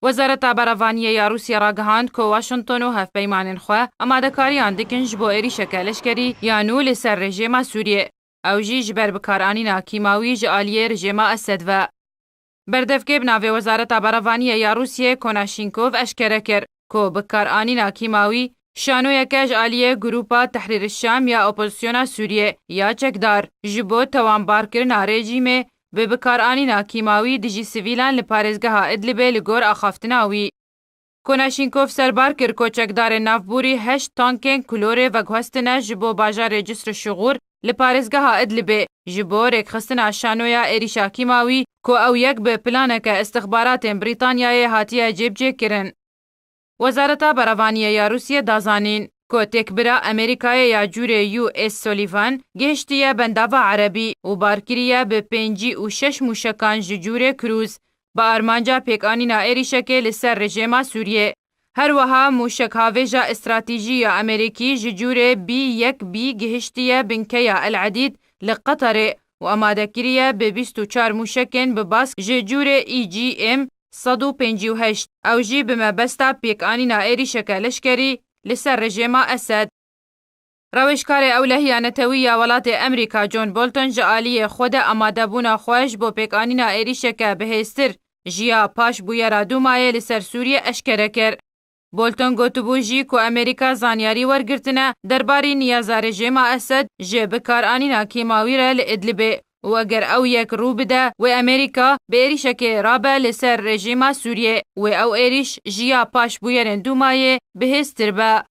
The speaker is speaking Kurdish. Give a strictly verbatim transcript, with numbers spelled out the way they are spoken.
Wezareta Berevaniyê ya Rûsya ragihand ku Washington û hevpeymanên xwe amadekariyan dikin ji bo êrîşeke leşkerî ya nû li ser rejêma Sûriyê, ew jî ji ber bikaranîna kîmawî ji aliyê rejêma Esed ve. Berdevkê bi navê Wezareta Berevaniyê ya Rûsiyê Konashinkov eşkere kir ku bikaranîna kîmawî şanoyeke ji aliyê Grûpa Tehrîr Şam ya Opozisyona Sûriyê ya çekdar ji bo tewanbarkirina rejîmê bi bikaranîna kîmawî dijî sivîlan li parêzgeha Idlibê li gor axaftina wî. Konashinkov serbar kir ku çekdarên navborî heşt tankên kulorê veguhestine ji bo bajarê Cisr Şixûr li parêzgeha Idlibê ji bo rêkxistina şanoya êrîşa kîmawî ku ew yek bi planeke istixbaratên Brîtanyayê hatiye cêbicêkirin. Wezareta Berevaniyê ya Rûsiyê da zanîn ku têkbira Amerîkayê ya cûrê U S Sullivan gihiştiye bendava Erebî û bar kiriye bi pêncî û şeş mûşekan ji cûrê Cruise bi armanca pêkanîna êrîşekê li ser rejêma Sûriyê. Her wiha mûşekhavêja estratejî ya Amerîkî ji cûrê B yek B gihiştiye binkeya El Edîd li Qeterê û amade kiriye bi bîst û çar mûşekên bi bask ji cûrê E G M sed û pêncî û heşt, ew jî bi mebesta pêkanîna êrîşeke leşkerî li ser rejêma Esed. Rewêjkarê Ewlehiya Netewî ya welatê Amerîka John Bolton ji aliyê xwe de amadebûna xwe ji bo pêkanîna êrîşeke bihêztir ji ya paş bûyera Dûmayê li ser Sûriyê eşkere kir. Bolton gotibû jî ku Amerîka zanyarî wergirtine derbarî niyaza rejêma Esed ji bikaranîna kîmawî re li Idlibê û eger ew yek rû bide, wê Amerîka bi êrîşekê rabe li ser rejîma Sûriyê, wê ew êrîş ji ya paş bûyerên Dûmayê bihêztir be.